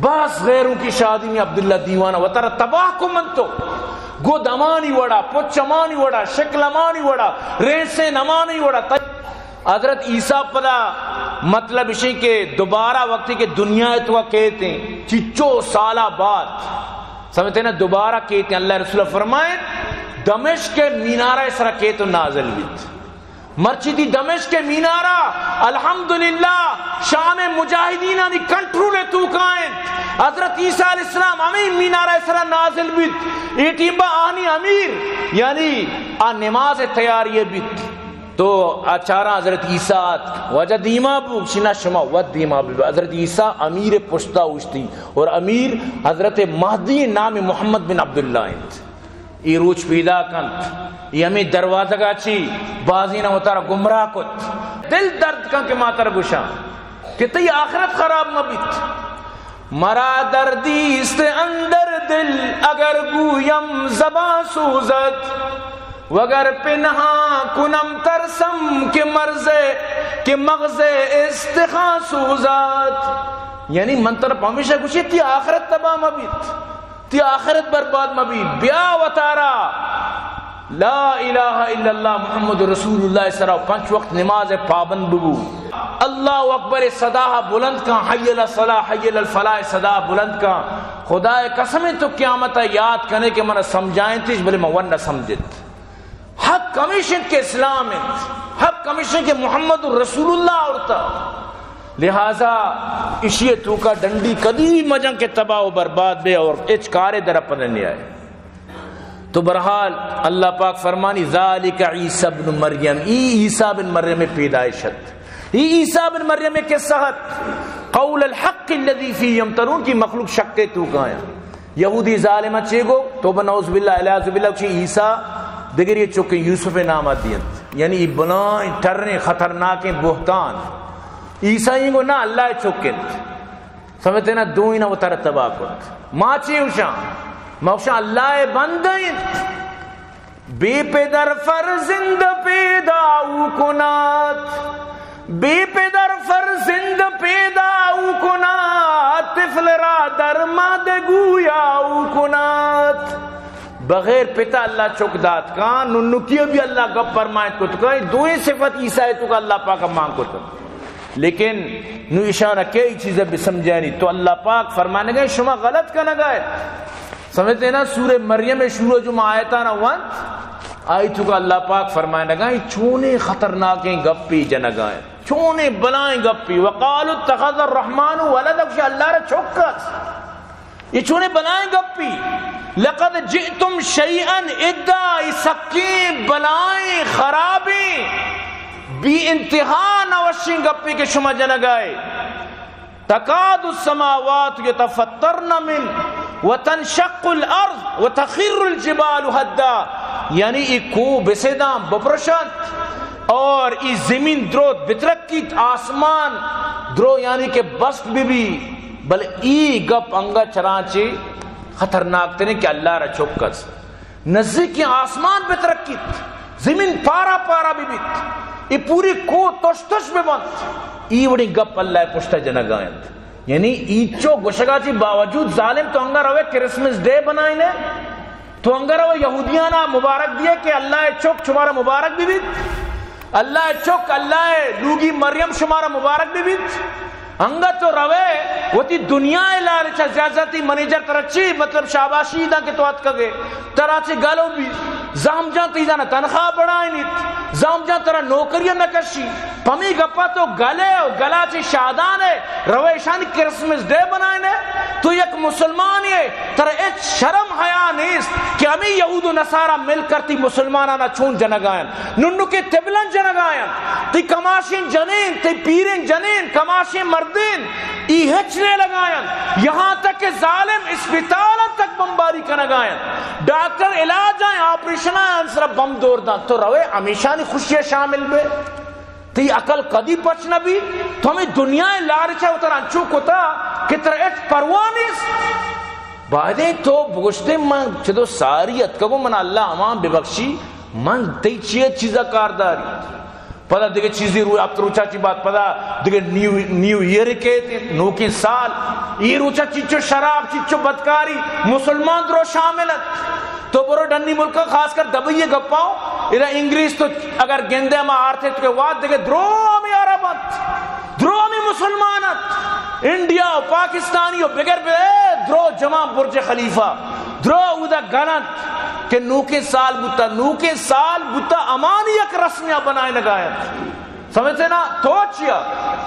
باز غیروں کی شادی میں عبداللہ دیوانہ وتارا تباہ کو من تو۔ گد ہمانی وڑا، پچ ہمانی وڑا، شکل ہمانی وڑا، رہسین ہمانی وڑا۔ حضرت عیسیٰ پدا مطلب اشیں کہ دوبارہ وقتی کہ دنیا ءِ توکا کیت ایں، چچو سالہ بعد، سمجھتے نا، دوبارہ کیت ایں، اللہ رسول فرمائیں، دمشق ءِ مینارہ ءِ سرا کیت و نازل بیت۔ مرچی دی دمشق ءِ مینارہ الحمدللہ شام ءِ مجاہدینانی کنٹرول ءِ توکا انت۔ حضرت عیسیٰ علیہ السلام ہمے مینارہ ءِ سرا نازل بیت۔ اے ٹیم با آہانی امیر، یعنی آ نماز ءِ تیاری ءَ بیت۔ تو آ چاراں حضرت عیسیٰ آتک، واجہ دیما بو، گوشی نا، شما وت دیما بو۔ حضرت عیسیٰ امیر ءِ پشتا اوشتی، اور امیر حضرت مہدی نام محمد بن عبداللہ انت۔ اے روچ پیداک انت، اے ہمے دروازگا چی بازینا وتارا گمراہ کت۔ دل درد کن کہ ما ترا گوشاں کہ تئی آخرت خراب مہ بیت۔ مرا دردی است اندر دل، اگر گویم زبان سوزد، وگر پنہاں کنم ترسم کہ مرز، کہ مغز استخوان سوزد۔ یعنی من ترا پمیشا گوشی، تئی آخرت تباہ مہ بیت، تئی آخرت برباد مہ بیت۔ بیا وتارا لا الہ الا اللہ محمد رسول اللہ ءِ سرا پنچ وقت نماز ءِ پابند ببو۔ اللہ اکبر ءِ صدا ءَ بلند کن، حی علی الصلاۃ، حی علی الفلاح ءِ صدا ءَ بلند کن۔ خدا ءِ قسم، تو قیامت ءَ یاد کنے کہ من سمجھائینتش، بلے من ون نہ سمجھت۔ حق ہمیش انت کہ اسلام انت، حق ہمیش انت کہ محمد رسول اللہ آورتا۔ لہذا اشی ءِ توکا ڈنڈی کدی مجن کہ تباہ و برباد بے اور ہچ کارے در پد نیائے۔ تو بہرحال اللہ پاک فرمانی، ذالک عیسی ابن مریم، ای عیسی بن مریم ءِ پیدائش ات، ای عیسی بن مریم ءِ قصہ ات، قول الحق الذی فیہ یمترون، کی مخلوق شک ءِ توکا آیا۔ یہودی ظالم چے گو؟ توبہ نعوذ باللہ، العیاذ باللہ، چی عیسی دگری چکیں یوسف ءِ نام ءَ دینت۔ یعنی ای بلائیں ٹریں خطرناکیں بہتان۔ عیسی ایں گو نا، اللہ ءِ چک انت۔ سمجھتے نا، دوئینا وتارا تباہ کت۔ ما چے گوشاں؟ ما گوشاں اللہ ءِ بندہ انت۔ بے پدر فرزند پیدا او کنات، بے پدر فرزند پیدا او کنات، طفل را در مهد گویا او کنات۔ بغیر پتا اللہ چک دات کان، ننکی بھی اللہ گپ فرمائت کت کان، دوئیں صفت عیسی ءِ توکا اللہ پاک مان کت۔ لیکن نو اشانا کئی چیز بہ سمجھانی، تو اللہ پاک فرمانگا شما غلط کنگا ئے۔ سمجھتے نا، سورہ مریم ءِ شروع جو ما آیتانا ونت، آئی توکا اللہ پاک فرمانگا چونیں خطرناکیں گپے جنگا ئے، چونیں بلائیں گپے۔ وقالوا اتخذ الرحمن ولدا، گوشی اللہ را چک است۔ اے چونیں بلائیں گپے۔ لقد جئتم شیئا ادا، اے سکیں بلائیں خرابیں بے انتہا نوشیں گپے کہ شما جنگا ئے۔ تکاد السماوات یتفطرن منہ وتنشق الارض وتخر الجبال ہدا، یعنی اے کوہ بسداں بپرشنت اور اے زمین درو بترکیت، آسمان درو یعنی کہ بست بہ بی، بلے اے گپ انگا چرانچے خطرناک تریں کہ اللہ را چک است۔ نزیکیں آسمان بترکیت، زمین پارا پارا بہ بیت، اے پوری کوہ تش تش بہ بنت، اے وڑیں گپ اللہ ءِ پشتا جنگا انت۔ یعنی اینچو گوشگا چی باوجود ظالم تو انگا روے کرسمس ڈے بنائینے، تو انگا روے یہودیانا مبارک دیے کہ اللہ ءِ چک شمارا مبارک بہ بیت، اللہ ءِ چک، اللہ ءِ لوگی مریم شمارا مبارک بہ بیت۔ انگت تو روے وتی دنیا ءِ لالچا، زیادہ تئی منیجر ترا چی مطلب شاباشی داں کہ تو اتکگے، ترا چی گلو بی، زحم جان تئی زانا تنخواہ بڑائینیت، زحم جان ترا نوکری نہ کشی، پمی گپا تو گلے و گلا چی شادان ئے، روے اشانی کرسمس ڈے بنائینے۔ تو یک مسلمانے ئے، ترا ہچ شرم حیا نیست کہ ہمے یہود و نصارا مل کر تئی مسلمانانا چون جنگا انت؟ ننکے تبلن جنگا انت، تئی کماشیں جنین، تئی پیریں جنین، کماشیں مردین، ای ہچ نیلگا انت۔ یہاں تک کہ ظالم اسپتالاں تک بمباری کنگا انت، ڈاکٹر علاج آئیں، آپریشن آئیں، سرا بم دور دنت۔ تو روے ہمیشانی خوشی شامل بے؟ تئی عقل کدی پچ نہ بی؟ تو ہمے دنیا ءِ لالچا وترا انچو کتا کہ ترا ہچ پرواہ نیست۔ بایدیں تو بگوشتے، من چدو ساری اتکگوں، من اللہ امان ببخشی، من تئی چیئے چیزا کار داری؟ پدا دگہ چیزی روچ، ہفت روچا چی بعد پدا دگہ نیو، نیو ایئر کیت، نوکیں سال۔ اے روچا چچو شراب، چچو بدکاری، مسلمان درو شامل انت۔ تو برو ڈنی ملک، خاص کر دبئی گپاؤ، ادا انگریز تو اگر گندے ہما آرتھک کے واد دگہ درو ہمیں عرب انت، درو ہمیں مسلمان انت۔ انڈیا و پاکستانی و بگر بے درو جمع برج خلیفہ، درو اودا گل انت کہ نوکیں سال بوتا، نوکیں سال بوتا، امانی یک رسمیا بنائینگا انت۔ سمجھتے نا؟ تو چیا؟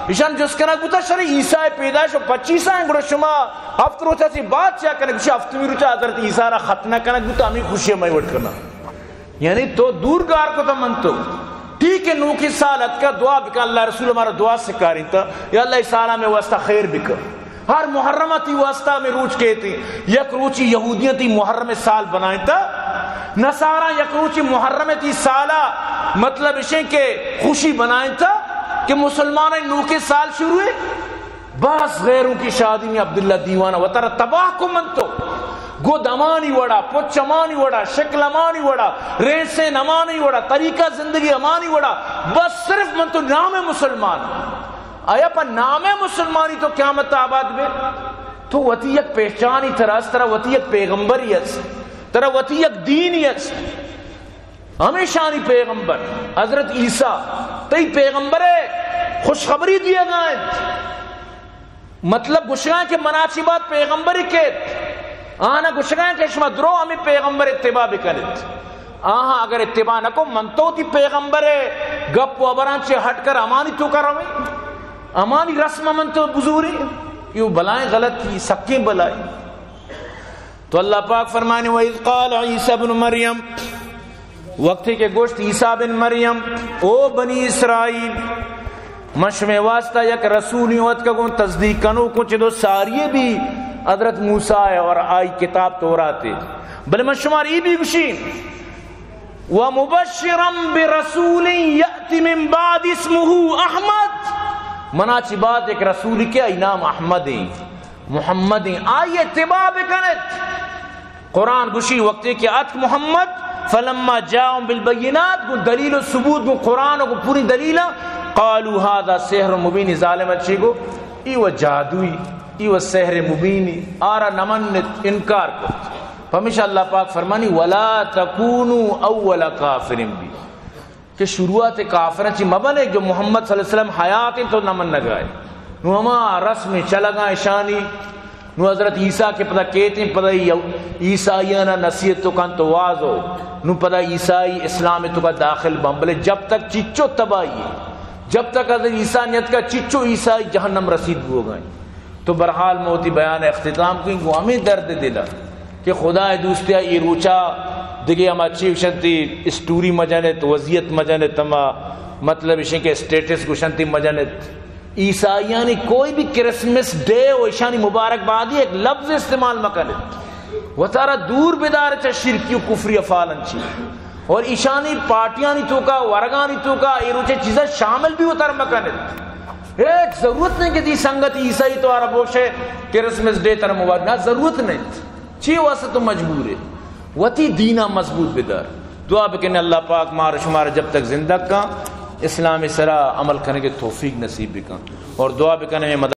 ایشان جست کنگ بوتا، شر عیسیٰ پیدائش و پچیسا ہیں، گڑا شما ہفت روچا چی بعد چیا کنگ؟ گوشی ہفتمی روچا حضرت عیسیٰ را ختنہ کنگ بوتا، ہمیں خوشی ہمیں وٹ کرنا۔ یعنی تو دور گار کو تا من تو۔ ٹھیک ہے، نوکیں سال اتکا، دعا بکا، اللہ رسول ہمارا دعا سکارینتا، یا اللہ اس سالا میں واسطہ خیر بکا۔ ہر محرم تی واسطہ میں روچ کہتے، یک روچی یہودیاں تی محرم سال بنائیں تا، نصارا یک روچی محرم تی سالا، مطلب اشیں کہ خوشی بنائیں تا کہ مسلمان نوکیں سال شروع ہے۔ بس غیروں کی شادی میں عبداللہ دیوانہ وتارا تباہ کو من تو۔ گد امانی وڑا، پچ امانی وڑا، شکل امانی وڑا، رہن سہن امانی وڑا، طریقہ زندگی امانی وڑا، بس صرف من تو نام مسلمان۔ آیا پہ نام مسلمانی تو قیامت آباد بے؟ تو وتی یک پہچانی ترا است، ترا وتی یک پیغمبری است، ترا وتی یک دینی است۔ ہمیشانی پیغمبر حضرت عیسیٰ، تئی پیغمبر ہے، خوشخبری دیگا انت۔ مطلب گوشگا کہ منا چی بعد پیغمبری کیت، آنا گوشگا کہ شما درو ہمیں پیغمبر اتباع بکنت۔ آہاں اگر اتباع نہ کو، من تو تی پیغمبر ہے، گپ و ابران چے ہٹ کر امانی تو کر رویں، امانی رسم من تو بزوری، یو بلائیں غلطی، سکیں بلائی۔ تو اللہ پاک فرمانے، وَإِذْ قَالَ عِيسَى ابْنُ مَرْيَمَ، وقتی کہ گوشت عیسیٰ بن مریم، او بنی اسرائیل، من شمے واسطہ یک رسولی وت کا گوں تصدیق کنو کو چہ دو ساری بھی حضرت موسیٰ ہے اور آئی کتاب تورات ہے، بلے من شمار ای بھی گوشی، وَمُبَشِّرًا بِرَسُولٍ يَأْتِي مِن بَعْدِي اسْمُهُ أَحْمَدُ، منا چی بعد یک رسولی کہ آئی نام احمد ہیں۔ محمد آئی اتباع بکنت۔ قرآن گوشی وقتی کہ اتک محمد، فلما جاءهم بالبينات، گوں دلیل و ثبوت، گوں قرآن و گوں پوری دلیل، قالوا هذا سحر مبين، ظالم چی گو، ای و جادوی، ای و سحر مبینی، آرا نمنت، انکار کت۔ پمیشا اللہ پاک فرمانی، ولا تكونوا اول كافر به، کہ شروعات کافراں چی مبنے، جو محمد صلی اللہ علیہ وسلم حیات ہیں تو نہ منگائے۔ نو ہما رسم چلگاں اشانی، نو حضرت عیسیٰ کہ پدا کیت ہیں، پدا عیسائیانا نصیحت تو کن تو واز ہو، نو پدا عیسائی اسلام تو کا داخل بن، بلے جب تک چچو تباہی ہے، جب تک حضرت عیسیٰ نیت کا چچو عیسائی جہنم رسید بوگائیں۔ تو برحال من وتی بیان اختتام کیں گوں ہمیں درد دل کہ خدا دوستیا ای روچا دگہ ہما چی گوشنتی اسٹوری مجنت، وضعیت مجنت، ہما مطلب اشیں کہ اسٹیٹس گوشنتی مجنت۔ عیسائیانی کوئی بھی کرسمس ڈے و اشانی مبارکبادی ایک لفظ استعمال مکنت۔ وتارا دور بدار چہ شرکی و کفری افعالن چی۔ اور ایشانی پارٹیانی توکا، ورگانی توکا، اے روچے چیزا شامل بھی وتر مکنت۔ ہیچ ضرورت نہیں کہ تی سنگت عیسائی تو آرا بوشے کرسمس ڈے تر مبارک، نہ ضرورت نہیں۔ چی واسطہ تو مجبور ہے؟ وتی دینا مضبوط بدار۔ دعا بکنے اللہ پاک مار شمار جب تک زندگ کا اسلام سرا عمل کرنے کے توفیق نصیب بکن۔ اور دعا بکنے